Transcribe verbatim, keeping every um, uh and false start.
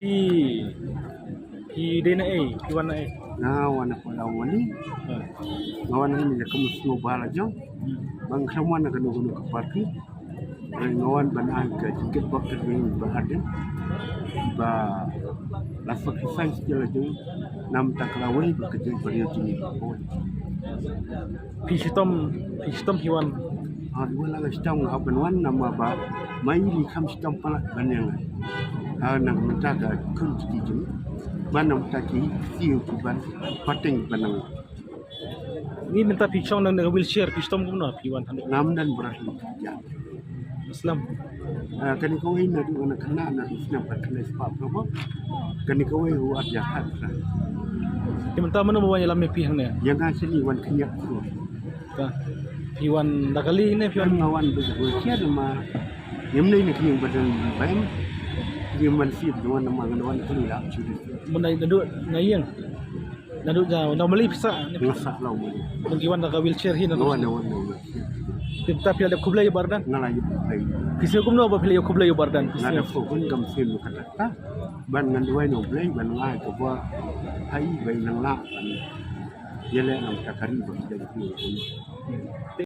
Phi, phi dei na ei, phi wan na ei? Nga wan na Pulau Mali. Nga wan hangne ïa ka musngaw ba la jong. Ba nga khlem wan na kano kano ka party. Nga wan ban ai ka jingkitbok ka jong ba hadien ba la sacrifice ïa la jong. Namar ka la wei ba ka jong ba ïa jong. Phi shitom, phi shitom phi wan? Ha, wan la nga shitom nga hap ban wan namar ba mai li kham shitom palat ban ïa nga. Ha, nang mynta ka khun ki jong ban nang mynta ki siew ki ban pateng ban nang. Ngi mynta phi shong nang na wheelchair, phi shitom kumno phi wan hangne? Ngam don bra hi ja. Muslim. Ah, kane kawei naduh na kane naduh snem ka kane spah probo. Kane kawei u at ja khat. Te mynta mano ba wan ïalam ïa phi hangne? Ïa nga shane wan khyndiat. Ka. Phi wan da kali ne phi wan? Nga wan ba wheelchair ma. Ngim lei ne kane ba don ba em. Ngim wan sip wan ma nga wan kali la. Mynta naduh na ïing. Naduh ja, na Mali phi sah? Nga sah la Mali. Bad ki wan da ka wheelchair hi na. Wan, wan, wan. Te mynta phi la dep khublei ïa u Bah Ardent? Nga la ïa khublei. Phi sngew kumno ba phi la ïa khublei ïa u Bah Ardent? Nga da pho kun kam sien kata. Ban ngan duwai na U Blei ban nga ka ba hai bai nang la. Ïa le nang ka kari ba ki da ki.